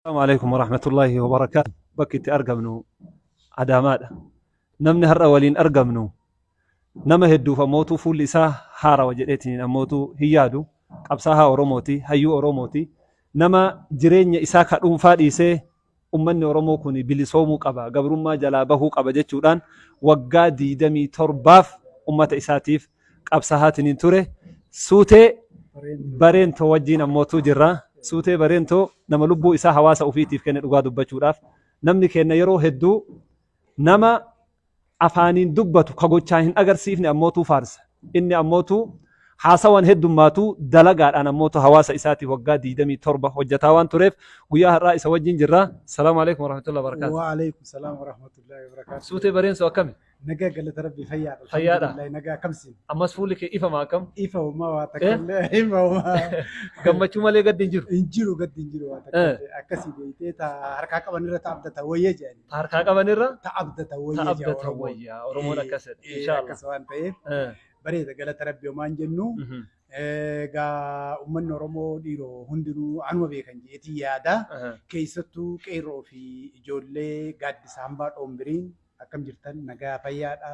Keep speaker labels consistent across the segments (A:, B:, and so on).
A: Assalaamu alaikum warahmatullaahi wabarakaatu. Bakki itti argamnu Adaamaadha. Namni har'a waliin argamnu nama hedduuf ammootuu fuulli isaa haarawa jedheetiin ammootuu hin yaadu. Qabsaahaa Oromooti, hayyuu Oromooti. Nama jireenya isaa ka dhuunfaa dhiisee ummanni Oromoo kun bilisoomuu qaba, gabrummaa jalaa bahuu qaba jechuudhaan waggaa 27f ummata isaatiif qabsahaatiniin ture. Suutee Bareentoo wajjiin ammootuu jirra. Suutee Bareentoo nama lubbuu isaa hawaasa ofiitiif kenne dhugaa dubbachuudhaaf. Namni keenna yeroo hedduu nama afaaniin dubbatu ka gochaan hin agarsiifne ammootuu faarsa. Inni ammootuu haasawan heddummaatu dalagaadhaan ammootu hawaasa isaatiif waggaa 27 hojjataa waan tureef guyyaa har'aa isa wajjin jirra. Salaamu alaikum warahmatullahi wabarakatuh.
B: Wa alaikum salaam wa rahmatullahi wa barakatuh.
A: Suutee Bareensoo akkami?
B: Nagaa galata rabbii fayyaadha.
A: Fayyaadha.
B: Alhamdulillah nagaa akkamsi.
A: Ammas fuulli kee ifama akkam?
B: Ifa homaa waa takka illee ifa homaa
A: Gammachuu malee gaddi hin jiru.
B: hin jiru gaddi hin jiru waa takka illee akkasii beektee ta harkaa qaban irra ta abdata wayya jedhani.
A: Ta harkaa qaban irra
B: Ta abdata
A: ta
B: wayya jedha
A: abdata
B: Oromoon.
A: wayya. Oromoon akkas jedha. Inshaallah.
B: Akkas waan ta'eef bareeda galata rabbii homaa hin jennu. Egaa uummanni Oromoo dhiiroo hundinuu anuma beekan jeetii yaada. Keessattuu qeerroo fi ijoollee gaaddisa hambaa dhoombiriin Akkam jirtan nagaa fayyaadha.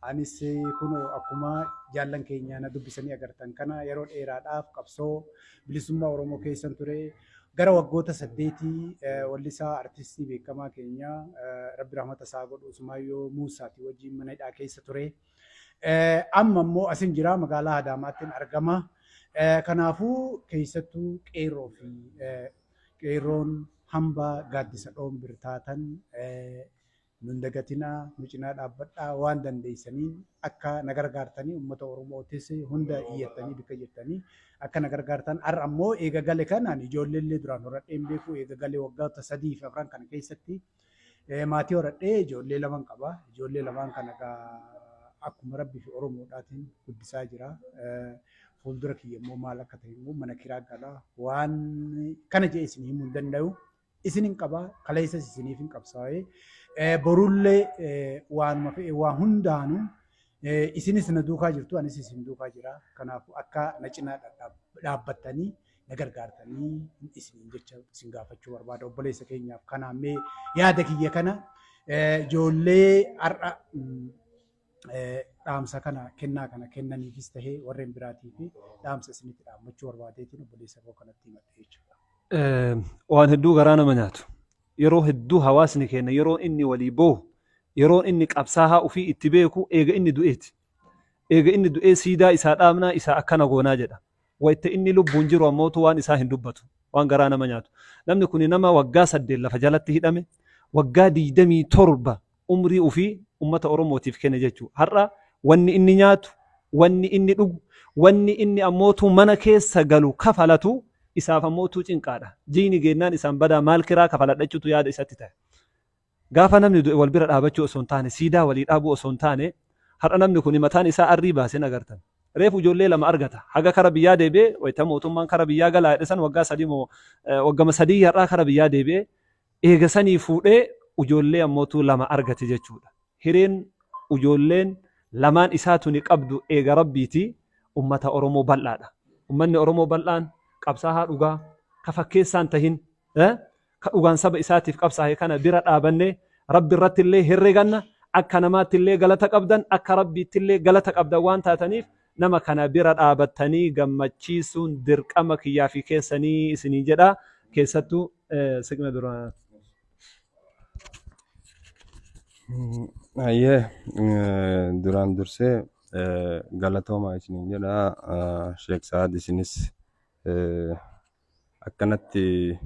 B: Anis kunoo akkuma jaallan keenya na dubbisanii agartan kana yeroo dheeraadhaaf qabsoo bilisummaa Oromoo keessan ture. Gara waggoota saddeetii wallisaa artistii beekamaa keenya Rabbi rahmata isaa godhu Usmaayyoo Muusaatii wajjin mana hidhaa keessa ture. Amma immoo asin jira magaalaa Adaamaattiin argama. Kanaafuu keessattuu qeerroo fi qeerroon hambaa gaaddisa dhoombir taatan Nun dagatinaa, nu cinaa dhaabbadhaa, waan dandeessaniin akka na gargaartanii uummata Oromootis hunda iyyattanii bikka jirtanii akka na gargaartan har'a ammoo eega gale kanaan ijoollee illee duraan horadhee hin beeku eega gale waggoota 3 fi 4 kana keessatti maatii horadhee ijoollee laman qaba. Ijoollee lamaan kana egaa akkuma Rabbii fi Oromoodhaatiin guddisaa jira. Fuuldura kiyya immoo maal akka ta'e immoo mana kiraa gala waan kana jedhee isin himuu hin danda'u. Isinin qaba, kaleessas isiniifin qabsaa'e, borullee waanuma fe'e waa hundaanuu isinis na duukaa jirtu, anis isin duukaa jira. Kanaafuu akka na cinaa dhaabbattanii na gargaartanii isiniin jecha isin gaafachuu barbaada obboleessa keenyaaf. Kanaan mee yaada kiyya kana ijoollee har'a dhaamsa kana kennaa kana kennaniifis tahee warreen biraatiif dhaamsa isinitti dhaammachuu barbaadeetiin obboleessa koo kanatti himadhe jechuudha.
A: Waan hedduu garaa nama nyaatu. Yeroo hedduu hawaasni keenya yeroo inni walii boohu, yeroo inni qabsaahaa ofii itti beeku eega inni du'eeti. Eega inni du'ee siidaa isaa dhaabnaa isaa akkana goonaa jedha. Wayta inni lubbuun jiru ammootu waan isaa hin dubbatu. Waan garaa nama nyaatu. Namni kuni nama waggaa 8 lafa jalatti hidhame, waggaa 27 umrii ufii ummata Oromootiif kenne jechuu. Har'a wanni inni nyaatu, wanni inni dhugu, wanni inni ammootuu mana keessa galu kafalatu isaaf ammootuu cinqaadha. Jiini geennaan isaan badaa maal kiraa kafaladha jechuutu yaada isatti tahe. Gaafa namni du'e wal bira dhaabachuu osoo hin taane, siidaa walii dhaabuu osoo hin taane, har'a namni kuni mataan isaa arrii baase hin agartan. Reefu ijoollee lama argata. Haga kara biyyaa deebi'ee, wayita mootummaan kara biyyaa galaa jedhe san waggaa 3 moo waggama 3 har'aa kara biyyaa deebi'ee Eega sanii fuudhee ujoollee ammootuu lama argate jechuudha. Hireen ujoolleen lamaan isaa tuni qabdu eega Rabbiitii ummata Oromoo bal'aadha. Ummanni Oromoo bal'aan qabsaahaa dhugaa, ka fakkeessaan tahin, ka dhugaan saba isaatiif qabsaahe kana bira dhaabannee Rabbi irrattillee herreganna, akka namaattillee galata qabdan, akka Rabbiittillee galata qabdan waan taataniif nama kana bira dhaabattanii gammachiisuun dirqama kiyyaa fi keessanii isiniin jedha. Keessattuu siqna dura.
C: Ayyee duraan dursee galatoomaa isiniin jedha Sheek Sa'aad isinis akkanatti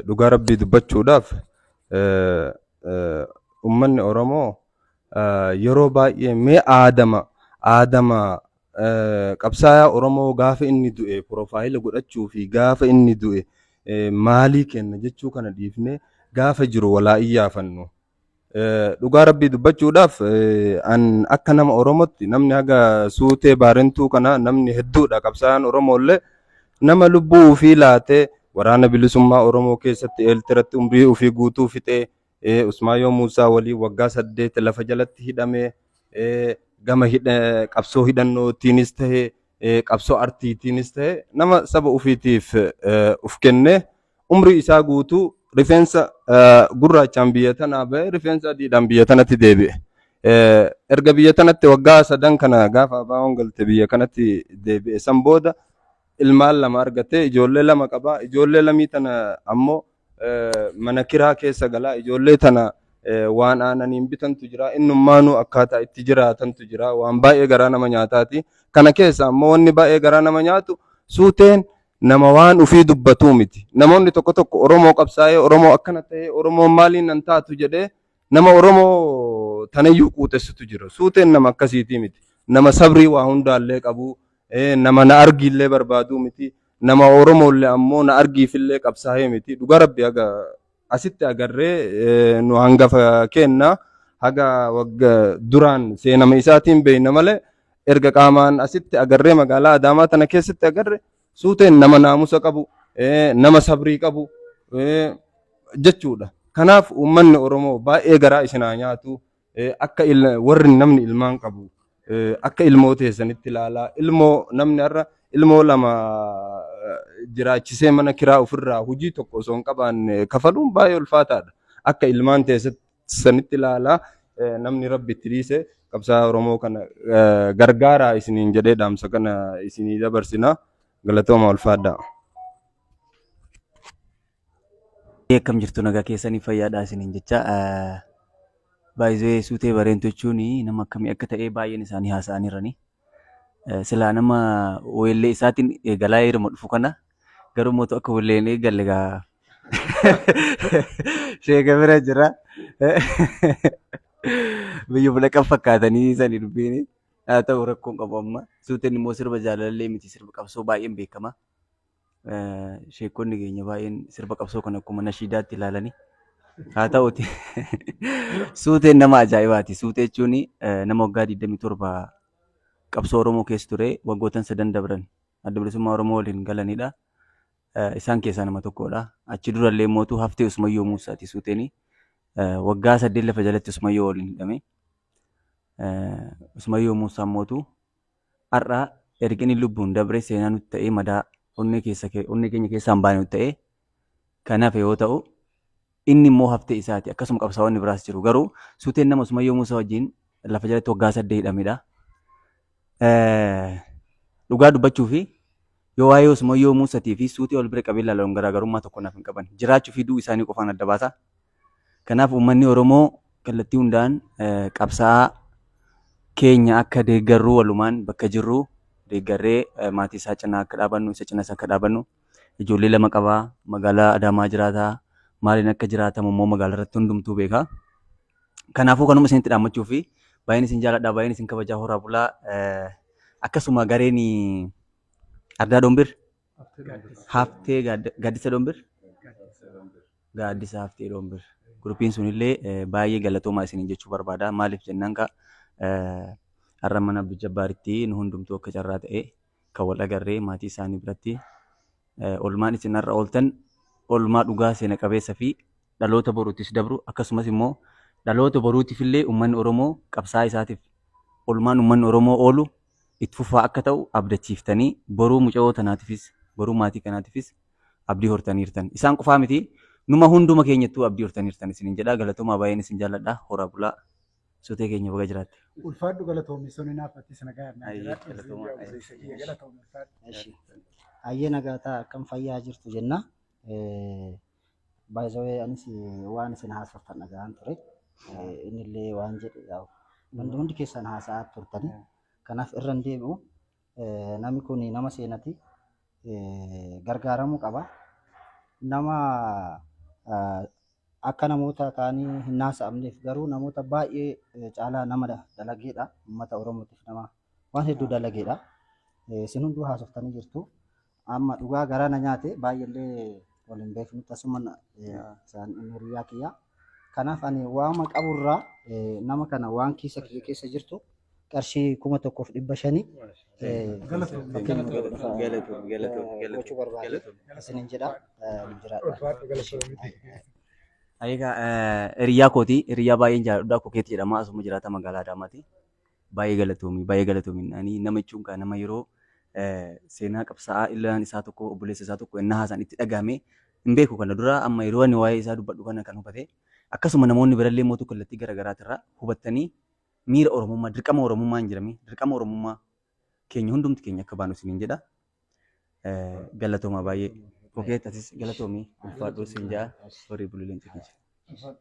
C: dhugaa rabbii dubbachuudhaaf ummanni Oromoo yeroo baay'ee mee aadama aadama qabsaayaa Oromoo gaafa inni du'e piroofaayila godhachuu fi gaafa inni du'e maalii kenna jechuu kana dhiifnee gaafa jiru walaa iyyaafannu. Dhugaa rabbii dubbachuudhaaf an akka nama Oromootti namni haga suutee baarentuu kana namni hedduudha qabsaa'aan Oromoollee nama lubbuu ofii laatee waraana bilisummaa Oromoo keessatti Eeltiratti umrii ofii guutuu fixee Usmaayyoo Muusaa waliin waggaa 8 lafa jalatti hidhamee gama qabsoo hidhannootiinis ta'e qabsoo artiitiinis ta'e nama saba ofiitiif uf kennee Umrii isaa guutuu rifeensa gurraachaan biyya tanaa ba'e, rifeensa adiidhaan biyya tanatti deebi'e. Erga biyya tanatti waggaa sadan kana gaafa ABO'n galte biyya kanatti deebi'e, san booda ilmaan lama argate, ijoollee lama qaba. Ijoollee lamii tana ammoo mana kiraa keessa gala. Ijoollee tana waan aananiin bitantu jira. Innummaanuu akkaataa itti jiraatantu jira. Waan baay'ee garaa nama nyaataati. Kana keessa ammoo wanni baay'ee garaa nama nyaatu, Suuteen nama waan ufii dubbatuu miti. Namoonni tokko tokko Oromoo qabsaa'ee, Oromoo akkana ta'ee, Oromoon maaliin nan taatu jedhee nama Oromoo tanayyuu quuxessitu jira. Suuteen nama akkasiitii miti. Nama sabrii waa hundaallee qabu, nama na argiillee barbaaduu miti. Nama Oromoollee ammoo na argiifillee qabsaa'ee miti. Dhugaa Rabbi, haga asitti agarree nu hangafa keenna, haga wagga duraan seenama isaatiin beeyna malee, erga qaamaan asitti agarree magaalaa Adaamaa tana keessatti agarre, Suuteen nama naamusa qabu, nama sabrii qabu jechuudha. Kanaaf uummanni Oromoo baay'ee garaa isin haa nyaatu. Akka warri namni ilmaan qabu akka ilmoo teessanitti ilaalaa. Ilmoo namni har'a ilmoo lama jiraachisee mana kiraa ofirraa hojii tokko osoo hin qabaanne kafaluun baay'ee ulfaataadha. Akka ilmaan teessanitti ilaalaa. Namni Rabbi itti dhiise qabsaa'aa Oromoo kana gargaaraa isiniin jedhee dhaamsa kana isinii dabarsina. Galatooma, ulfaadhaa.
D: Akkam jirtu? Nagaa keessanii, fayyaadhaa isiniin jecha. Baay'ee Suutee Bareentuu jechuun nama akkamii akka ta'e baay'een isaanii haasa'aniirani. Silaa nama weellee isaatiin eegalaa yeruma dhufu kana, garuu mootu akka weellee hin eegalle gaa sheeka bira jira. Biyya bulaqan fakkaatanii sani dubbiin. Haa ta'u, rakkoon qabu amma. Suuteen immoo sirba jaalallee miti, sirba qabsoo baay'een beekama. Sheekonni keenya baay'een sirba qabsoo kana akkuma nashiidaatti ilaalanii. Haa ta'uti, Suuteen nama ajaa'ibaati. Suutee jechuun nama waggaa 27 qabsoo Oromoo keessa ture, waggootan sadan dabran Adda Bilisummaa Oromoo waliin galanidha. Isaan keessaa nama tokkodha. Achi durallee mootuu haftee Usmayyoo Muusaati Suuteeni. Waggaa 8 lafa jalatti Usmayyoo waliin hidhame. Usmayyoo Muusaan mootuu har'a erga inni lubbuun dabre seenaa nutti ta'ee, madaa onnee keessa onnee keenya keessaa hin baane nutti ta'ee kan hafe yoo ta'u, inni immoo haftee isaati. Akkasuma qabsaa'onni biraas jiru. Garuu Suuteen nama Usmayyoo Muusaa wajjin lafa jalatti waggaa 8 hidhamedha. Dhugaa dubbachuu fi yoo waa'ee Usmayyoo Muusatii fi Suutee wal bira qabee ilaalan, garaagarummaa tokko naaf hin qaban. Jiraachuu fi du'uu isaanii qofaan adda baasa. Kanaaf uummanni Oromoo kallattii hundaan qabsaa'aa keenya akka deeggarruu, walumaan bakka jirru deeggarree maatii isaa cinaa akka dhaabannu, isa cinas akka dhaabannu. Ijoollee lama qabaa, magaalaa Adaamaa jiraataa, maaliin akka jiraatamu immoo magaalaa irratti hundumtuu beeka. Kanaafuu kanuma isinitti dhaammachuu fi baay'een isin jaaladha, baay'een isin kabajaa, horaa bulaa. Akkasuma gareen Ardaa Dombir, Haftee Gaaddisa Dombir, Gaaddisa Haftee Dombir. Guruppiin sunillee baay'ee galatoomaa isiniin jechuu barbaada. Maaliif jennaan, ka har'a mana Abdul Jabbaaritti nu hundumtuu akka carraa ta'e kan wal agarree maatii isaanii biratti, oolmaan isin har'a ooltan oolmaa dhugaa seena qabeessa fi dhaloota boruuttis dabru, akkasumas immoo dhaloota boruutiif illee uummanni Oromoo qabsaa'aa isaatiif oolmaan uummanni Oromoo oolu itti fufaa akka ta'u abdachiiftanii, boruu mucayoo tanaatiifis, boruu maatii kanaatiifis abdii hortaniirtan. Isaan qofaa miti, numa hunduma keenyattuu abdii hortaniirtan isiniin jedha. Galatoomaa, baay'een isin jaalladha. Horaa bulaa. Suutee keenya, baga jiraatte.
B: Ulfaadhu, galatoomi. Suni naaf ati sana gahaa naa
D: Ayyee,
B: jiraadhu.
D: galatoomaa.
B: Obboleessa kiyya, galatoomi, ulfaadhu.
E: Eshi. Hayyee, nagaa ta'a, akkam fayyaa jirtu jenna. By the way, anis waan isin haasoftan dhaga'aan ture. Innillee waan jedhe yaa'u hundi hundi keessan haasa'aa turtani. Kanaaf irra hin deebi'u. Namni kun nama seenati, gargaaramuu qaba. Nama akka namoota kaanii hin haasa'amneef garuu namoota baay'ee caalaa nama dalageedha. Uummata Oromootiif nama waan hedduu dalageedha. Isin hunduu haasoftanii jirtu. Amma dhugaa garaa na nyaate, baay'eellee wal hin beeknu, tasuma isaan inni hiriyaa kiyya. Kanaaf ani waama qaburraa nama kana waan kiisa kiyya keessa jirtu qarshii 1500 gochuu barbaade isinin jedha, nu jiraadha.
B: Ulfaadhu, galatoomi.
D: Egaa hiriyaa kooti, hiriyaa baay'een jaalladha, Kokeetti jedhama, asuma jiraata magaalaa Adaamaati. Baay'ee galatoomi, baay'ee galatoomi. Ani nama jechuun kan nama yeroo seenaa qabsaa'aa ilmaan isaa tokko, obboleessa isaa tokko innaa haasaan itti dhagahame. Hin beeku kana dura amma yeroo ani waa'ee isaa dubbadhu kana kan hubate. Akkasuma namoonni birallee mootu kallattii garaagaraatirraa hubattanii miira Oromummaa dirqama Oromummaa hin jirami dirqama Oromummaa keenya hundumti keenya akka baanu isiniin jedha. Galatoomaa baay'ee. Kokeet atis galatoomii ulfaadhuu siin ja'a. Horii bulii leenca kiyya.